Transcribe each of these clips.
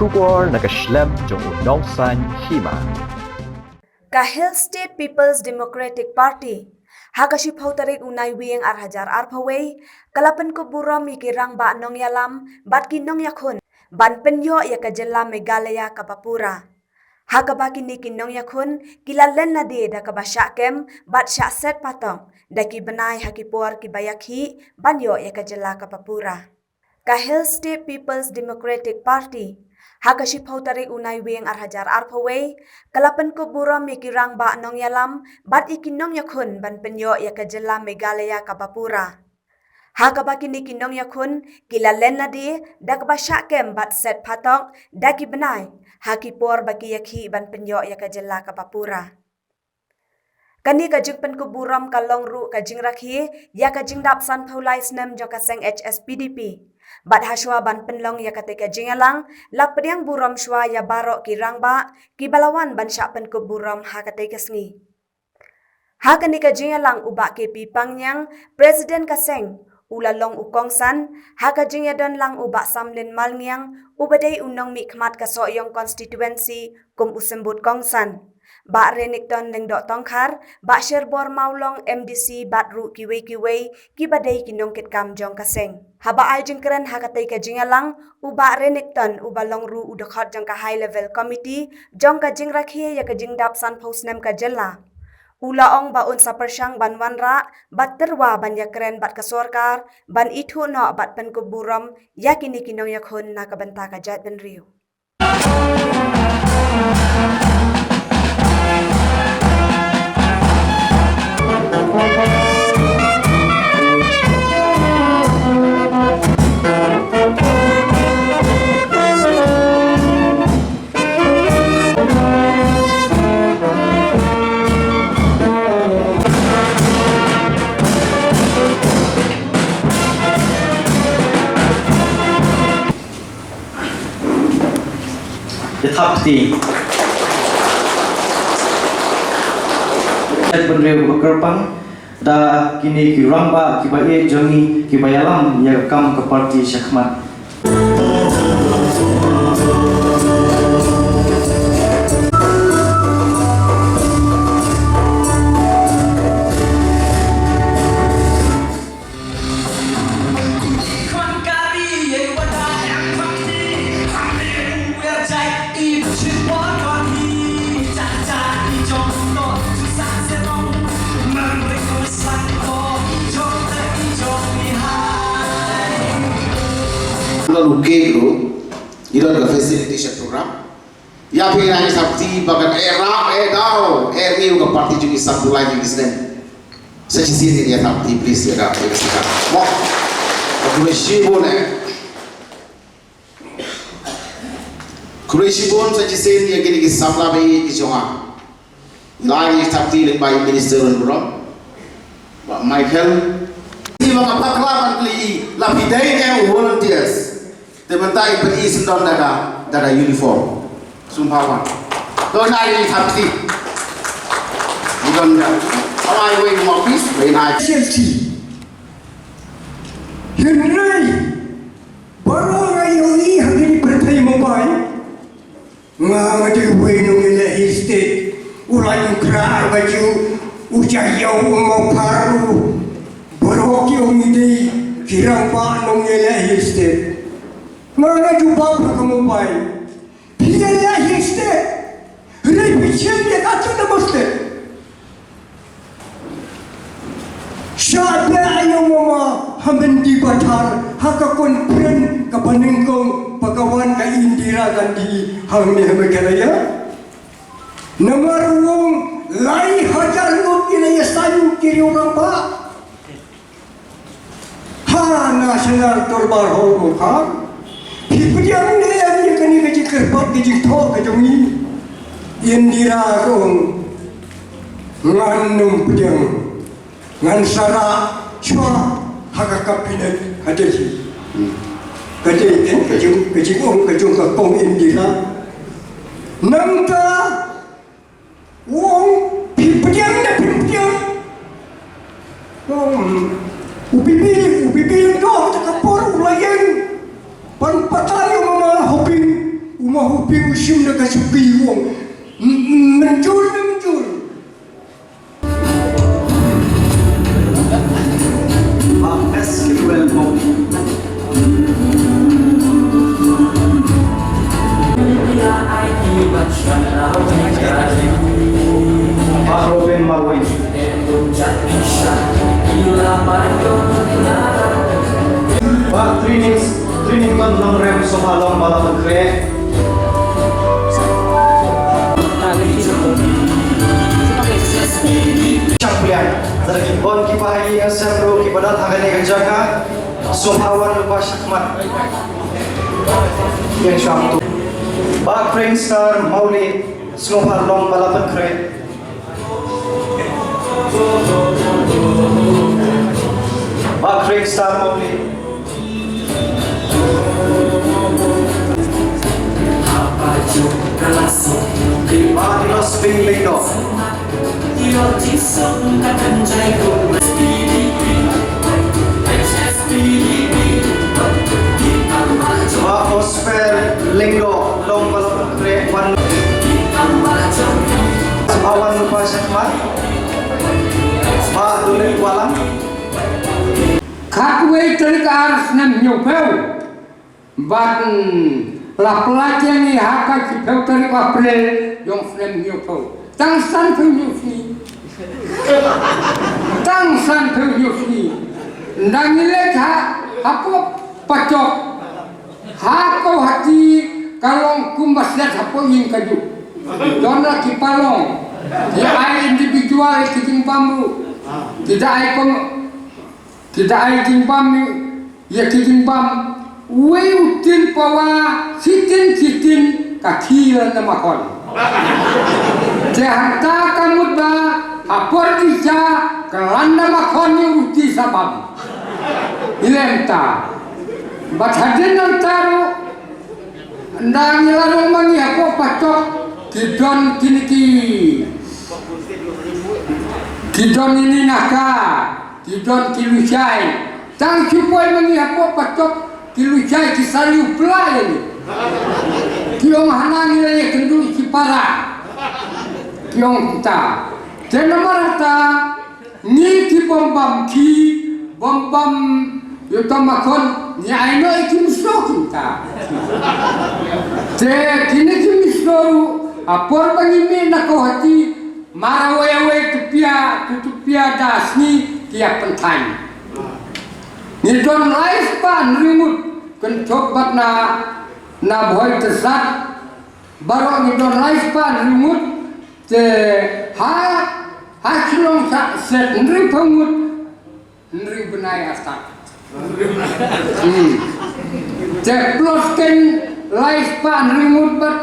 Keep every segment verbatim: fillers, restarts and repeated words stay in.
Khubor na ka shlem jong u nongsan hima. Ka Hill State People's Democratic Party ha ka shiphew tarik u Naiwieng ar hajar arphew wei ka la pynkup burom ïa ki rangbah nongïalam bad ki nongïakhun ban pynïoh ïa ka jylla Meghalaya kaba pura. Ha kaba kine ki nongïakhun ki la len lade da kaba shah kem bad shah set patok da ki bnai ha ki por kiba ïakhih ban ïoh ïa ka jylla kaba pura. Ka Hill State People's Democratic Party ha ka shiphew tarik u Naiwieng ar hajar arphew wei ka la pynkup burom ïa ki rangbah nongïalam bad ïa ki nongïakhun ban pynïoh ïa ka jylla Meghalaya kaba pura. Ha kaba kine ki nongïakhun ki la len lade da kaba shah kem bad set patok da ki bnai ha ki por ba ki ïakhih ban pynïoh ïa ka jylla kaba pura. Kane ka jingpynkup burom ka long ruh ka jingrakhe ïa ka jingdap sanphew lai snem jong ka seng H S P D P. Bad ha shuwa ban pynlong ïa katei ka jingïalang la pdiang burom shuwa ïa baroh ki rangbah kiba la wan ban shah pynkup burom ha katei ka sngi. Ha kane ka jingïalang u Bah K P Pangniang, President ka seng, u la long u kongsan, ha ka jingïadon lang u Bah Samlin Malngiang, uba dei u nongmihkhmat ka Sohiong Constituency kum u symbud kongsan. Bah Renikton Lyngdoh Tongkhar, Bah Sherbor Mawlong M D C bad ruh kiwei kiwei kiba dei ki nongkitkam jong ka seng. Haba ai jingkren ha katei ka jingïalang, u Bah Renikton uba long ruh u dkhot jong ka High Level Committee jong ka jingrakhe ïa ka jingdap sanphew snem ka jylla, u la ong ba un sa pyrshang ban wanrah bad tyrwa ban ïakren bad ka sorkar ban ithuh noh bad pynkup burom ïa kine ki nongïakhun na ka bynta ka jaitbynriew. Ïa thap kti. Jaitbynriew ba kyrpang da kine ki rangbah kiba ïeit jong ngi kiba ïalam ïa ka kam ka party shakhmat. Don u cake ruh, i don ka facility sha program. Ïa phi ngi ïa thap kti ba kan eh rap eh daw eh rngiew ka party jong ngi san phew lai jong ngi snem. Sa shisien ïa thap kti please ïa ka ïa ka sika. Mo. Khublei shibun eh. Khublei shibun sa shisien ïa kine ki samla ba ïeit ki jong nga. Lai thap kti lyngba i Minister Ranburn, Bah Michael. Ni ba nga bakla ban kylli i la phi dei ne u volunteers. Te mynta i pyni syndon da ka, da ka uniform. Sum phawan. To na i thap kti. Ni don da. Awai wei mo pis, wei na. Safety. Hynrei baroh nga ïohi ha kine pyrthei mobile. Nga nga dei uwei u nongïaleh Hill State, u la ïakren ha ka jong u Jaiaw u Mawphar u. Baroh ki ong ngi dei ki rangbah nongïaleh Hill State. Nga nga jubab ha ka mobile. Phi ïaleh Hill State. Hynrei phi shem ïa ka Autonomous State. Shah beh ïa u mama ha Mendipathar ha ka conference kaba nyngkong ba ka wan ka Indira Gandhi hangne ha Meghalaya. Namar u ong lai hajar ngut ki la ïasain ki riew rangbah ha National Dorbar Hall Mawkhar. Phi pdiang ne em ïa kane ka jingkyrpad ka jingthoh ka jong ngi? Indira ka ong ngan ym pdiang. Ngan sa rah shuwa ha ka cabinet ha Delhi. Ka dei ka jong ka jong ka jong ka kong Indira. Nangta u ong phi pdiang ne phim pdiang. U Bibi u Bibi Lyngdoh ha ka por u la ïeng ban batai u mama Hoping. Mo hupi u shim na ka shuki wong. Menjur na menjur. Best Festival Mawlid. Bah Robin Marwei. Bah Trining, Trining Ban Nongrem Soha Long Bala Pengkre. Shapliang. Zara ki bon ki pahi ya semro ki badat ha kane ka jaka. Soha wan lupa shakmat. Yang sham tu. Bah Prince Star Mauli. Soha Long Bala Pengkre. Bah Prince Star Mauli. Bah Dinos Ping Lingdo. Bah Prosper Lingdo, Long Bala Pengkre, wan. Bah wan lupa shakmat. Bah Dulik Walang. Khatwei tarik ar snem hynñiewphew. Bad, mm, la pynlait ïa ngi ha ka shiphew tarik April jong snem hynñiewphew. Tang sanphew hynñiew sngi. Tang sanphew hynñiew sngi. Ynda ngi leit ha, hapoh Pachok. Ha Kawhati ka long kumba siat hapoh ïing ka juk. Don la ki palong. Ki ai individual ki jingbam ruh. Ki da ai kum Ki da ai jingbam ïa ki jingbam, uwei u tin pawa, shitin shitin ka khie landa makhon. Te hangta ka mut ba ha por disa ka landa makhon ïa u ti sa bam. Ïa lem ta. Bad hadien nangta ruh, ynda ngi la rung ma ngi hapoh Pachok, ki don kine ki, ki don ine na ka. Ki don ki lushai. Tang shu poi ma ngi hapoh Pachok ki lushai ki sa riew pla ïa ngi. Ki ong hana ngi la ïakynduh shipara. Ki ong kumta. Te namar kata ngi ki bym bam khie, bym bam ïa uta makhon, ngi ai noh ïa ki misto kumta. Te kine ki misto ruh ha por ba ngi mih na Kawhati, mar awei awei, tupia, tu tupia da sngi ki ïa pynthaiñ. Ngi don lai spah hynriew ngut, kynthup bad na, na Bhoi Tersat, baroh ngi don lai spah hynriew ngut, te ha, ha Shillong sa set hynriewphew ngut, hynriew bnai artat. Hmm. Te plus kein lai spah hynriew ngut bad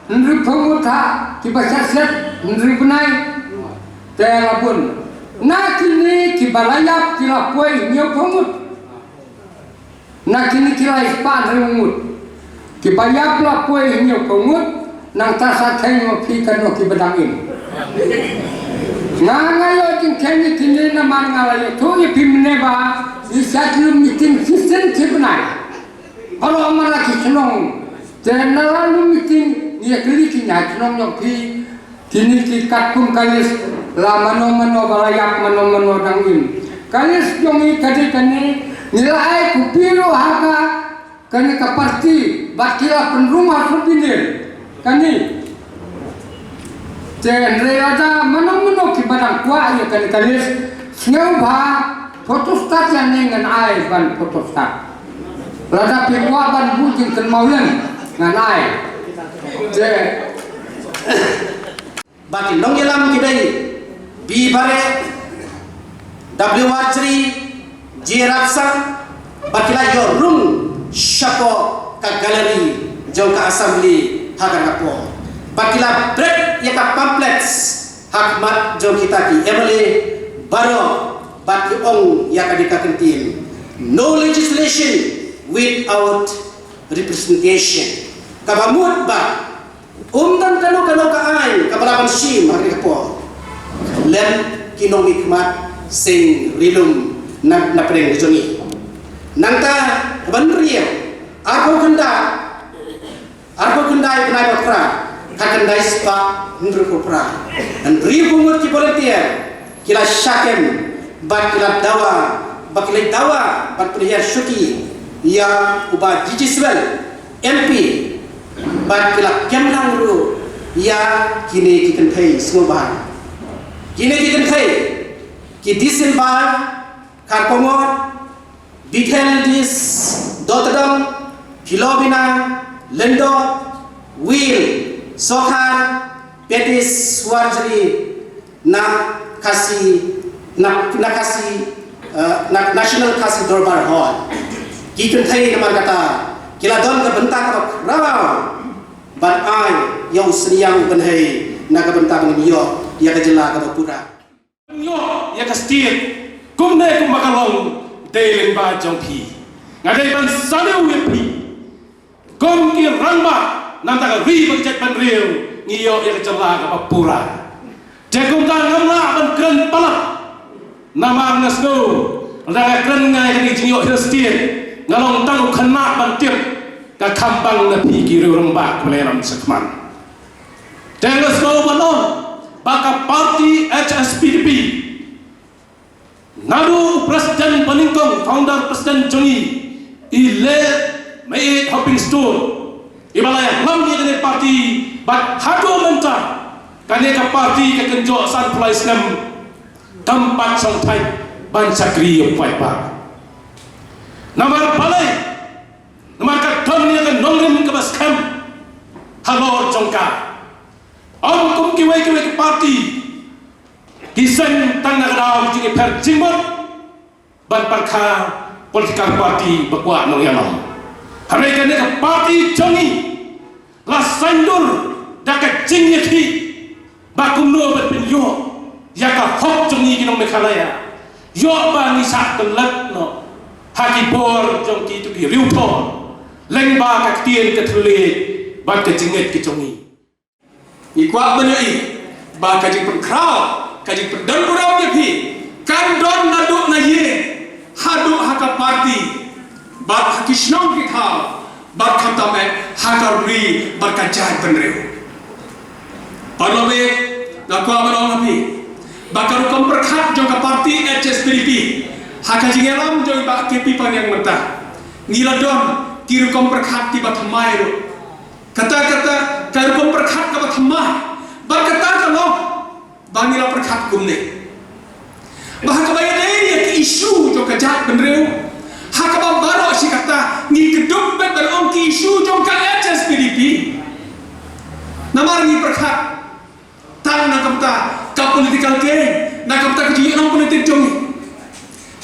hynriewphew ngut ha kiba shah siat hynriew bnai. Te la bun. Na kine kiba la ïap ki la poi hynñiewphew ngut. Na kine ki lai spah hynriew ngut. Kiba ïap la poi hynñiewphew ngut, nangta sa kheiñ ma phi katno kiba dang im. Nga nga ïoh jingkheiñ ïa kine namar nga la ïathuh ïa phi mynne ba ngi shait lum meeting shisien shi bnai. Baroh man la ki shnong. Te na la lum meeting ngi ïa kylli ki, ïa shnong ïa phi. Kine ki katkum ka list la mano mano ba la ïap, mano mano dang im. Ka list jong ngi ka dei kane, ngi la ai copy ruh ha ka, kane ka party, bad ki la pynrung ha souvenir. Kane. Te hynrei lada mano mano kiba dang kwah ïa kane ka list, sngewbha photostat ïa ngi, ngan ai ban photostat. Lada phi kwah ban buh jingkynmaw lem, ngan ai. Te Ba ki nongïalam ki dei B. Bareh, W. Warjri, J. Rapsang, ba ki la ïoh rung shapoh ka gallery jong ka assembly ha kane ka por. Ba ki la bret ïa ka pamphlets ha khmat jong kita ki M L A baroh, ba ki ong ïa kane ka kyntien, "No legislation without representation." Kaba mut ba ym don kano kano ka aiñ kaba lah ban shim ha kane ka por lem ki nongmihkhmat seng ri lum na, na pdeng ka jong ngi. Nangta ban riew arphew khyndai, arphew khyndai Ai ba pra, ka khyndai spah hynriewphew phra. Hynriewphew ngut ki volunteer ki la shah kem bad ki la dawa, bad ki la dawa bad pynhiar shuki ïa u Bah G G Swell, M P, bad ki la kem lang ruh ïa kine ki kynthei sngewbha. Kine ki kynthei ki December Kharkongor, Bithel Dis Dotdong, Philomena Lyngdoh, Will Sokhar, Petis Warjri, na Khasi, na, na Khasi, eh, na National Khasi Dorbar Hall. Ki kynthei namar kata ki la don ka bynta kaba khraw ban ai ïa u synñiang u kynthei na ka bynta ban ïoh ïa ka jylla kaba pura. Ïoh ïa ka state kumne kumba ka long dei lyngba jong phi. Nga dei ban salu ïa phi kum ki rangbah na ka ri bad ka jaitbynriew, ngi ïoh ïa ka jylla kaba pura. Te kumta ngam lah ban kren palat namar nga sngew lada nga kren nga ïa ka jingïoh ïa ka state, nga long tang u khynnah ban tip ka kham bang na phi ki riew rangbah kaba la ïalam shakhmat. Te nga sngew ban ong ba ka party H S P D P, naduh u president banyngkong, founder president jong ngi, i late Maieit Hoping Stone, iba la ïalam ïa kane party bad haduh mynta kane ka party ka kynjoh sanphew lai snem kam pat shongthait ban shakri ïa u paidbah. Namar balei? Namar ka don ïa ka nongrim kaba skhem halor jong ka. Ym kum kiwei kiwei ki party ki seng tang na ka daw jingïapher jingmut ban pyrkhat political party ba kwah nongïalam. Hynrei kane ka party jong ngi la saiñdur da ka jingïakhih ba kumno ban pynïoh ïa ka hok jong ngi ki nong Meghalaya, ïoh ba ngi shah klet noh ha ki bor jong kito ki riewthoh lyngba ka ktien ka thylliej bad ka jingngeit ka jong ngi. Ngi kwah ban ïohi ba ka jingpynkhraw, ka jingpyndonburom ïa phi kan don naduh na ïing haduh ha ka party bad ha ki shnong ki thaw bad khamtam eh ha ka ri bad ka jaitbynriew. Paralok, nga kwah ban ong ha phi ba ka rukom pyrkhat jong ka party H S P D P ha ka jingïalam jong i Bah K P Pangniang mynta, ngi la don ki rukom pyrkhat kiba thymmai ruh. Kata kata ka rukom pyrkhat kaba thymmai bad kata ka long ba ngi la pyrkhat kumne ba ha kaba ïadei ïa ki issue jong ka jaitbynriew, ha kaba baroh shi katta ngi kdup beit ban ong ki issue jong ka H S P D P. Namar ngi pyrkhat tang na ka bynta ka political gain, na ka bynta ka jingïalam politik jong ngi.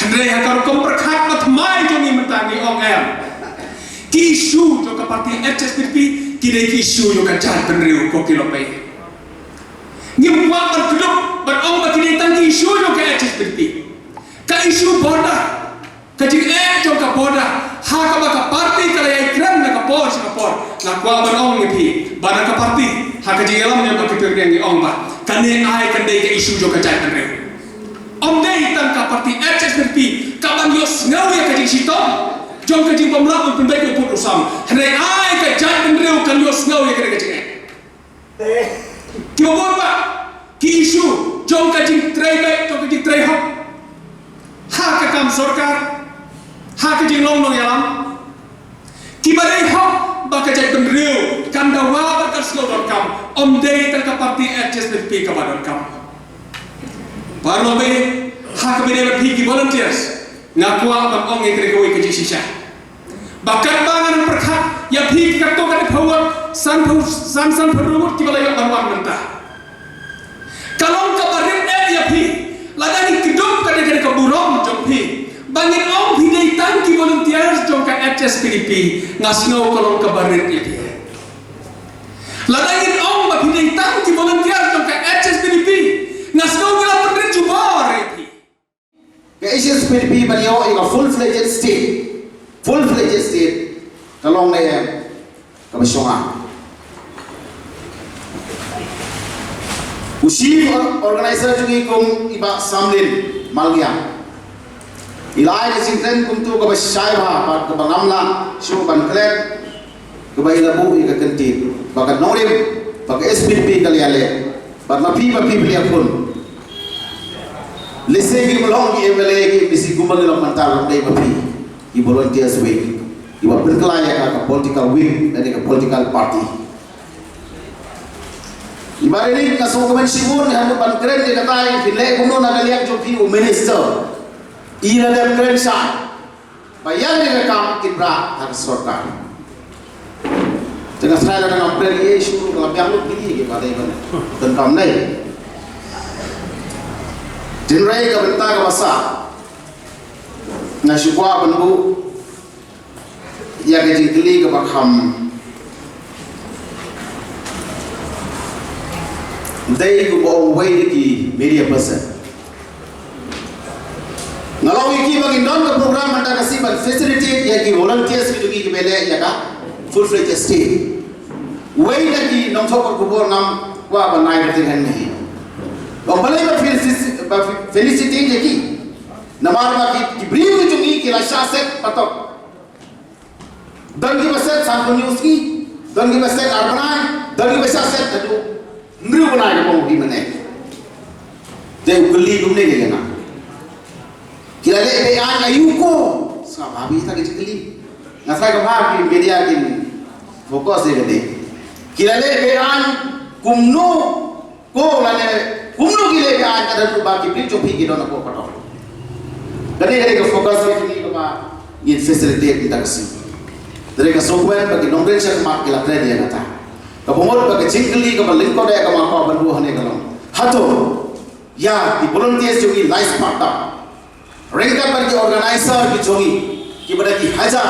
Hynrei ha ka rukom pyrkhat ba thymmai jong ngi mynta ngi ong em, ki issue jong ka party H S P D P ki dei ki issue jong ka jaitbynriew, ko ki longpei. Ngim kwah ban kdup ban ong ba ki dei tang ki issue jong ka H S P D P. Ka issue border, ka jingeh jong ka border ha kaba ka party ka la ïai kren na ka por sha ka por, nga kwah ban ong ïa phi ba na ka party ha ka jingïalam jong ka K P Pangniang ngi ong ba kane ai kan dei ka issue jong ka jaitbynriew. Ym dei tang ka party H S P D P kaban ïohsngew ïa ka jingshitom jong ka jingbymlah ban pynbeit u pud u sam, hynrei ai ka jaitbynriew kan ïohsngew ïa kane ka jingeh. Kiba bun bah ki issue jong ka jingtrei beit, jong ka jingtrei hok ha ka kam sorkar, ha ka jinglong nongïalam, kiba dei hok ba ka jaitbynriew kan dawa bad kan sngew donkam, ym dei tang ka party H S P D P kaba donkam. Paralok, ha kaba ïadei bad phi ki volunteers, nga kwah ban ong ïa kane kawei ka jingshisha ba katba ngan pyrkhat ïa phi ki katto katne phew ngut, san phew, san, san phew ngut kiba la ïoh ban wan mynta, ka long kaba rit eh ïa phi lada ngi kdup katne katne ka burom jong phi ba ngin ong phi dei tang ki volunteers jong ka H S P D P. Nga sngew ka long kaba rit ïa phi. Lada ngin ong ba phi dei tang ki volunteers jong ka H S P D P, nga sngew ka la pynrit jubor ïa phi. Ka H S P D P ban ïoh ïa ka full fledged state, full fledged state, ka long ne em, kaba shong ah. U chief organizer jong ngi kum i Bah Samlin Malngiang, i la ai ka jingkren kumto kaba shai bha bad kaba ngam lah shuh ban klet. Ba i la buh ïa ka kyntien ba ka nongrim ba ka S P D P ka la ïaleh bad ma phi, ma phi phi ïakhun. Lehse ki ba long ki M L A, ki M D C kumba ngi long mynta, long dei ma phi ki volunteers wing, ki ba pynkylla ïa ka, ka political wing lane ka political party. I Bah Rynnick, nga sngewkmen shibun, nga hap ban kren ïa kata, phin leh kumno na ka liang jong phi u minister. I la dep kren shai ba ïa kane ka kam kin rah ha ka sorkar. Te nga tharai lada ngam kren ïa shuh, ka la biang lut kine ki ba dei ban donkam dei. Hynrei ka bynta kaba sah, nga shu kwah ban buh ïa ka jingkylli kaba kham dei, kaba ong uwei na ki media person. Nga la ong ïa ki ba ngin don ka program mynta ka sngi ban facilitate ïa ki volunteers ki jong ngi kiba leh ïa ka full fledged state. Uwei na ki nongthoh khubor ngam kwah ban ai kyrteng hangne. Ong balei ba felicit-, ba felicitate ïa ki. Namar ba ki, ki briew ki jong ngi ki la shah set patok. Don kiba set sanphew hynñiew sngi, don kiba set ar bnai, don kiba shah set haduh hynriew bnai, ka bym ïohi mane. Te u kylli kumne ïa nga. Ki la leh beaiñ aïu ko? Sngap bha ïa kata ka jingkylli. Nga tharai ka bha ki media kin focus ïa kane. Ki la leh beaiñ kumno ko lane kumno ki leh beaiñ, ka dei ba ki briew jong phi ki don hapoh patok. Kane ka dei ka focus ka jong ngi kaba ngin facilitate mynta ka sngi. Te nga sngewkmen ba ki nongkren shakhmat ki la kren ïa kata. Kaba mut ba ka jingkylli kaba lyngkot ïa kaba nga kwah ban buh hangne ka long, hato ïa ki volunteers jong ngi lai spah tam, ryngkat bad ki organizer ki jong ngi kiba da ki hajar,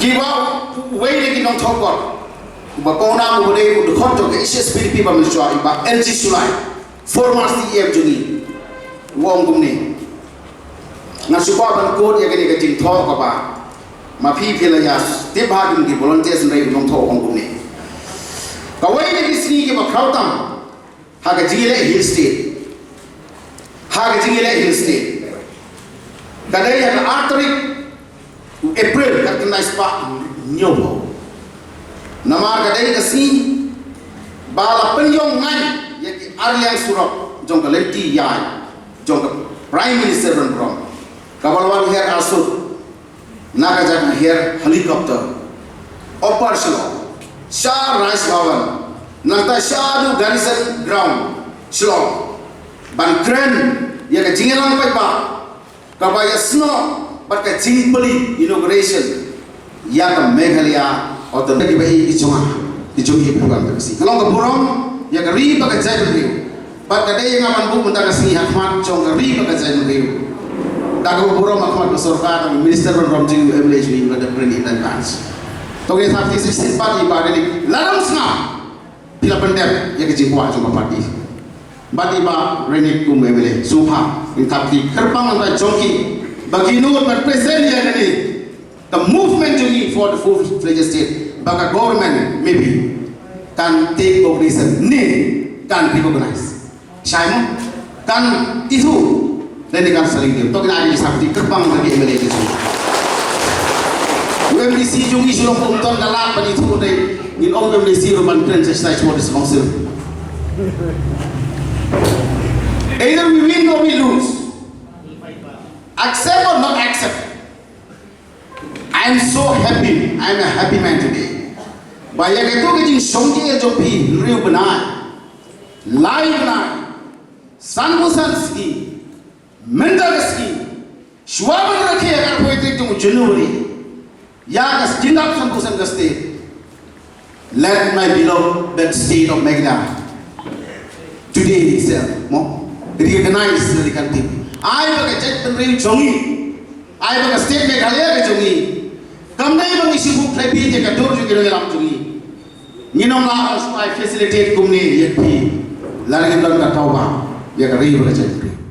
kiba uwei na ki nongthoh khubor uba pawnam, uba dei u dkhot jong ka H S P D P ba mynshuwa, i Bah L G Shullai, former C E M jong ngi, u ong kumne. Nga shu kwah ban quote ïa kane ka jingthoh kaba ma phi phi la ïa tip ha kum ki volunteers, hynrei u nongthoh u ong kumne. Kawei na ki sngi kiba khraw tam ha ka jingïaleh Hill State. Ha ka jingïaleh Hill State. Ka dei ha ka ar tarik u April, ka khyndai spah hynñiew. Namar ka dei ka sngi ba la pynïong ngai ïa ki arliang surok jong ka lynti ïaid jong ka Prime Minister ban burom, kaba la wan hiar arsut na ka jaka hiar helicopter, Upper Shillong, sha Raj Bhavan, nangta shaduh Garrison Ground, Shillong, ban kren ïa ka jingïalang paidbah kaba ïasnoh bad ka jingplie inauguration ïa ka Meghalaya Autonomous. Kiba ïeit ki jong nga, ki jong ngi, phi wan ka sngi, ka long ka burom ïa ka ri bad ka jaitbynriew. Bad ka dei ïa nga ban buh mynta ka sngi ha khmat jong ka ri bad ka jaitbynriew, da kaba burom ha khmat ka sorkar, ka minister ban burom jong ngi, u M L A jong ngi, u la dep kren in advance. To ngin thap kti shisien bad i Bah Rynnick, lada ym sngap, phi la pyndep ïa ka jingkwah jong ka party. Bad i Bah Rynnick kum M L A, sngewbha ngin thap kti kyrpang na ka bynta jong ki ba ki nud ban present ïa kane ka movement jong ngi for the full fledged state, ba ka government maybe kan take cognizance ne kan recognize. Shai mo? Kan ithuh lane kan saling diam. To ngin ai ki thap kti kyrpang na ki M L A ki jong ngi. U M D C jong ngi shu long kum ton ka lad ban ithuh, te ngin ong M D C ruh ban kren sha stage for this council. Either we win or we lose, accept or not accept, I am so happy, I am a happy man today. Ba ïa kato ka jingshong jingeh jong phi hynriew bnai, lai bnai, sanphew san sngi, mynta ka sngi, shuwa ban rakhe ïa ka arphew tarik jong u January, ïa ka jingdap sanphew san ka state. Let my beloved state of Meghalaya today itself, mo, recognize the country. Ai ba ka jaitbynriew jong ngi, ai ba ka state Meghalaya ka jong ngi, kam dei ba ngi shu buh khlem phi ïa ka dur jong ki nongïalam jong ngi. Ngin ym lah ban shu ai facilitate kumne ïa phi lada ngim don ka tawba ïa ka ri bad ka jaitbynriew.